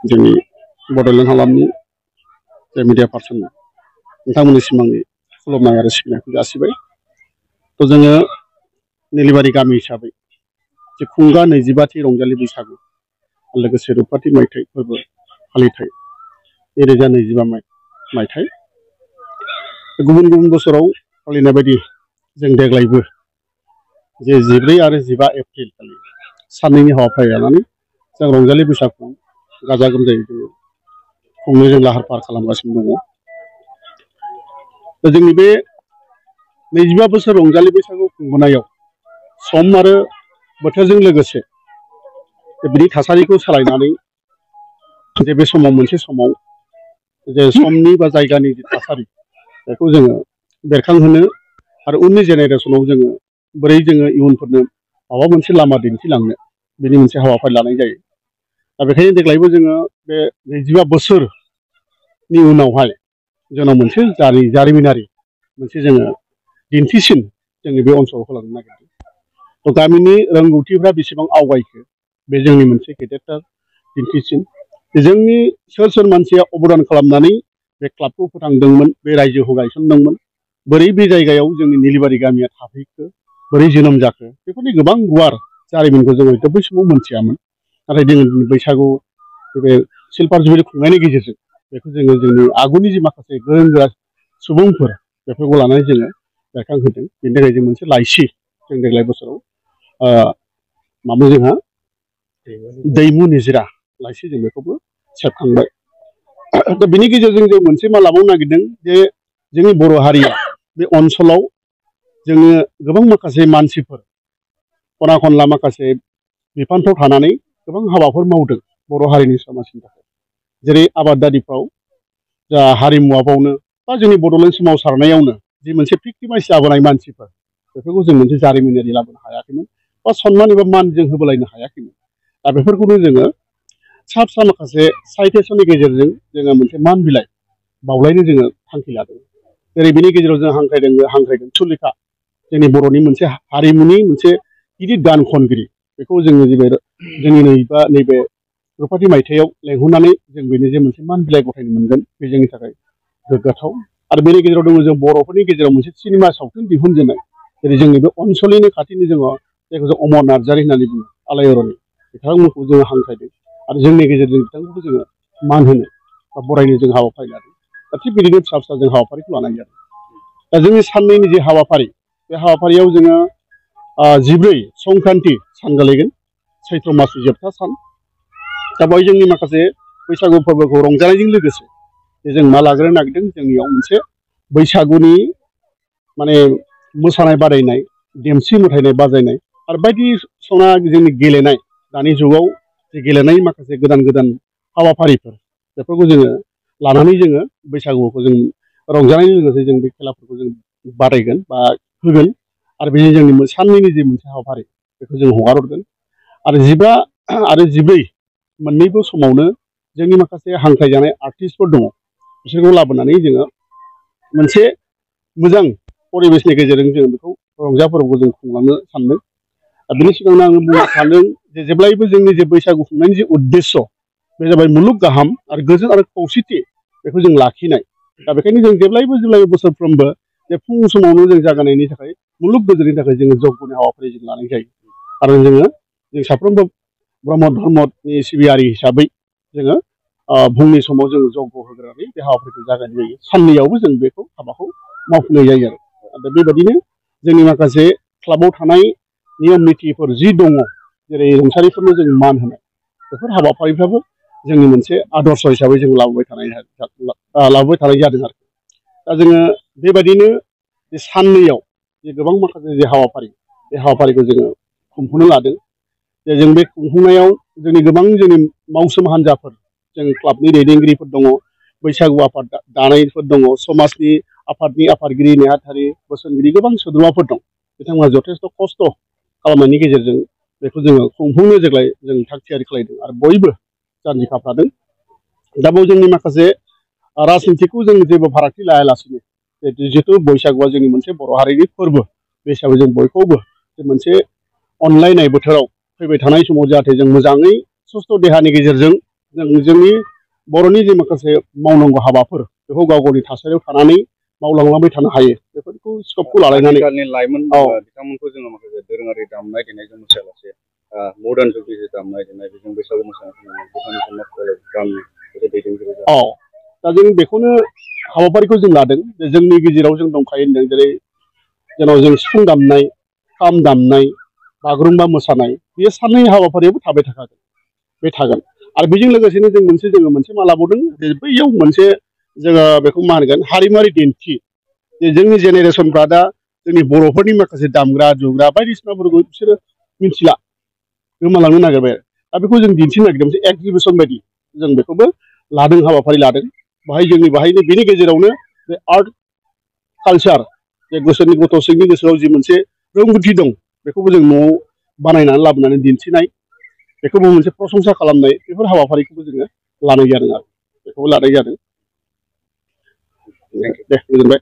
जोंनि बड'लेण्ड हालामनि जे मिडिया पार्सन नोंथांमोननिसिम आंनि खुलुमनाय आरो सिबिनायखौ जासिबाय। थ' जोङो निलिबारि गामि हिसाबै जे खुंगा 25थि रंजालि बैसागु लोगोसे रुपथि मायथाइ फोरबो फालिथाय 2025 मायथाइ गुबुन गुबुन बोसोराव फालिनाय बायदि जों देग्लायबो जे 14 आरो 15 एप्रिल खालि साननैनि हाबाफारि लानानै जों रंजालि बैसागुखौ गाजा गोमजायै जोङो खुंनो जों लाहार फाहार खालामगासिनो दङ। जोंनि बे 25 बोसोर रंजालि बैसागु खुंबोनायाव सम आरो बोथोरजों लोगोसे बिनि थासारिखौ सोलायनानै जे बे समाव मोनसे समाव जे समनि बा जायगानि जे थासारि बेखौ जोङो बेरखांहोनो आरो उननि जेनेरेसनाव जोङो बोरै जोङो इयुनफोरनो माबा मोनसे लामा दिन्थिलांनो बेनि मोनसे हाबाफारि लानाय जायो। दा बेखायनो देग्लायबो जोङो बे 25 बोसोरनि उनावहाय जोंनाव मोनसे जारिमिनारि मोनसे जोङो दिन्थिसिन जोंनि बे ओनसोलाव खालामनो नागिरदों। थ' गामिनि रोंगौथिफ्रा बेसेबां आवगायखो बे जोंनि मोनसे गेदेरथार दिन्थिसिन जोंनि सोर सोर मानसिया अबदान खालामनानै बे क्लाबखौ फोथांदोंमोन, बे रायजोखौ गायसनदोंमोन, बोरै बे जायगायाव जोंनि निलिबारि गामिया थाफैखो, बोरै जोनोम जाखो, बेफोरनि गोबां गुवार जारिमिनखौ जोङो बै समाव मोनथियामोन। नाथाय जोङो बैसागु बे सिलभार जुबिलि खुंनायनि गेजेरजों बेखौ जोङो जोंनि आगुनि जि माखासे गोरों गोरा सुबुंफोर बेफोरखौ लानानै जोङो बेरखांहोदों। बेनि थाखाय जों मोनसे लाइसि जों देग्लाय बोसोराव माबा जोंहा दैमु निजिरा लाइसि जों बेखौबो सेबखांबाय। दा बिनि गेजेरजों जों मोनसे मा लाबावनो नागिरदों जे जोंनि बर' हारिया बे ओनसोलाव जोङो गोबां माखासे मानसिफोर खना खनला माखासे बिफानफ्राव थानानै गोबां हाबाफोर मावदों बर' हारिनि समाजनि थाखाय। जेरै आबादारिफ्राव जा हारिमुआबावनो बा जोंनि बड'लेण्ड सोमावसारनायावनो जि मोनसे भिक्टिमाइज जाबोनाय मानसिफोर बेफोरखौ जों मोनसे जारिमिनारि लाबोनो हायाखैमोन बा सनमान एबा मान जों होबोलायनो हायाखैमोन। दा बेफोरखौनो जोङो फिसा फिसा माखासे साइटेसननि गेजेरजों जोङो मोनसे मान बिलाइ बावलायनो जोङो थांखि लादों। जेरै बिनि गेजेराव जों हांख्रायदों सुलेखा जोंनि बर'नि मोनसे हारिमुनि मोनसे गिदिर गान खनगिरि बेखौ जोङो जोंनि नैबे रुपथि मायथाइयाव लेंहरनानै जों बेनो जे मोनसे मान बिलाइ गथायनो मोनगोन बे जोंनि थाखाय गोग्गाथाव। आरो बेनि गेजेराव दङ जों बर'फोरनि गेजेराव मोनसे सिनेमा सावथुन दिहुनजेननाय जेरै जोंनि बे ओनसोलनिनो खाथिनि जोङो जायखौ जों अमर नार्जारि होननानै बुङो आलायारन बिथांमोनखौ जोङो हांख्रायदों आरो जोंनि गेजेरजों बिथांखौबो जोङो मान होनो बा बरायनो जों हाबाफारि लादों। दा थिग बिदिनो फिसा फिसा जों हाबाफारिखौ लानाय जादों। दा जोंनि साननैनि जे हाबाफारि बे हाबाफारियाव जोङो 14 संक्रान्ति सान गोलैगोन सैत्र मासनि जोबथा सान। दा बेवहाय जोंनि माखासे बैसागु फोरबोखौ रंजानायजों लोगोसे जों मा लाग्रोनो नागिरदों जोंनियाव मोनसे बैसागुनि माने मोसानाय बादायनाय, देमसि मोसानाय बादायनाय आरो बायदिसिना जोंनि गेलेनाय दानि जुगाव जे गेलेनाय माखासे गोदान गोदान हाबाफारिफोर बेफोरखौ जोङो लानानै जोङो बैसागुखौ जों रंजानायजों लोगोसे जों बे खेलाफोरखौ जों बादायगोन बा होगोन आरो बेनि जोंनि साननैनि जे मोनसे हाबाफारि बेखौ जों हगार हरगोन। आरो 15 आरो 14 मोननैबो समावनो जोंनि माखासे हांख्रायजानाय आर्टिस्टफोर दङ बिसोरखौ लाबोनानै जोङो मोनसे मोजां परिबेसनि गेजेरजों जों बेखौ रंजा फोरबोखौ जों खुंलांनो सानदों। बिनि सिगांनो आङो बुंनो सानदों जे जेब्लायबो जोंनि जे बैसागु खुंनायनि जे उद्देश्य बे जाबाय मुलुग गाहाम आरो गोजोन आरो खौसेथि बेखौ जों लाखिनाय। दा बेखायनो जों जेब्लायबो बोसोरफ्रोमबो जे फुं समावनो जों जागायनायनि थाखाय मुलुग गोजोननि थाखाय जोङो जगनि हाबाफारि जों लानाय जायो। आरो जों साफ्रोमबो ब्रह्म धर्मनि सिबियारि हिसाबै जोङो फुंनि समाव जोङो जग होग्रोनानै बे हाबाफारिखौ जागायनाय जायो। साननैयावबो जों बेखौ हाबाखौ मावफुंनाय जायो आरो बेबायदिनो जोंनि माखासे क्लाबाव थानाय नियम नितिफोर जि दङ जेरै रुंसारिफोरनो जों मान होनाय बेफोर हाबाफारिफ्राबो जोंनि मोनसे आदर्श हिसाबै जों लाबोबाय थानाय जादों आरो। दा जोङो बेबायदिनो बे साननैयाव जे गोबां माखासे जे हाबाफारि बे हाबाफारिखौ जोङो खुंफुंनो लादों। जे जों बे खुंफुंनायाव जोंनि मावसोम हान्जाफोर जों क्लाबनि दैदेनगिरिफोर दङ, बैसागु आफाद दानायफोर दङ, समाजनि आफादनि आफादगिरि नेहाथारि बोसोनगिरि गोबां सोद्रोमाफोर दं। बिथांमोना जथेस्थ' खस्थ' खालामनायनि गेजेरजों बेखौ जोङो खुंफुंनो देग्लाय जों थाग थियारि खालायदों आरो बयबो जानजि खाफ्रादों। दा बेयाव जोंनि माखासे राजनितिखौ जों जेबो फारागथि लायालासिनो जिहेतु बैसागुआ जोंनि मोनसे बर' हारिनि फोरबो बे हिसाबै जों बयखौबो मोनसे अनलायनाय बोथोराव फैबाय थानाय समाव जाहाथे जों मोजाङै सुस्थ' देहानि गेजेरजों जों जोंनि बर'नि जे माखासे मावनांगौ हाबाफोर बेखौ गाव गावनि थासारियाव थानानै मावलांलांबाय थानो हायो बेफोरखौ स्कपखौ लालायनानै आथिखालनि लाइमोन बिथांमोनखौ जोङो माखासे दोरोङारि दामनाय देनायजों मोसायालासे मडार्न जुगनि जे दामनाय देनाय बेजों बैसागु मोसानाय दा जों बेखौनो हाबाफारिखौ जों लादों जे जोंनि गेजेराव जों दंखायो होनदों जेरै जेराव जों सिफुं दामनाय खाम दामनाय बागुरुम्बा मोसानाय बेयो साननै हाबाफारियावबो थाबाय थाखागोन बे थागोन आरो बेजों लोगोसेनो जों मोनसे मा लाबावदों जे बैयाव मोनसे जोङो बेखौ मा होनगोन हारिमुवारि दिन्थि जे जोंनि जेनेरेसनफ्रा दा जोंनि बर'फोरनि माखासे दामग्रा जुग्रा बायदिसिनाफोरखौ बिसोरो मिथिला गोमालांनो नागिरबाय दा बेखौ जों दिन्थिनो नागिरदों मोनसे एक्जिबिसन बायदि जों बेखौबो लादों हाबाफारि लादों बाहाय बेनि गेजेरावनो बे आर्ट कालचार जे गोसोनि गथ' सिंनि गोसोआव जि मोनसे रोंगौथि दं बेखौबो जों न'आव बानायनानै लाबोनानै दिन्थिनाय बेखौबो मोनसे प्रशंसा खालामनाय बेफोर हाबाफारिखौबो जोङो लानाय जादों आरो बेखौबो लानाय जादों दे गोजोनबाय।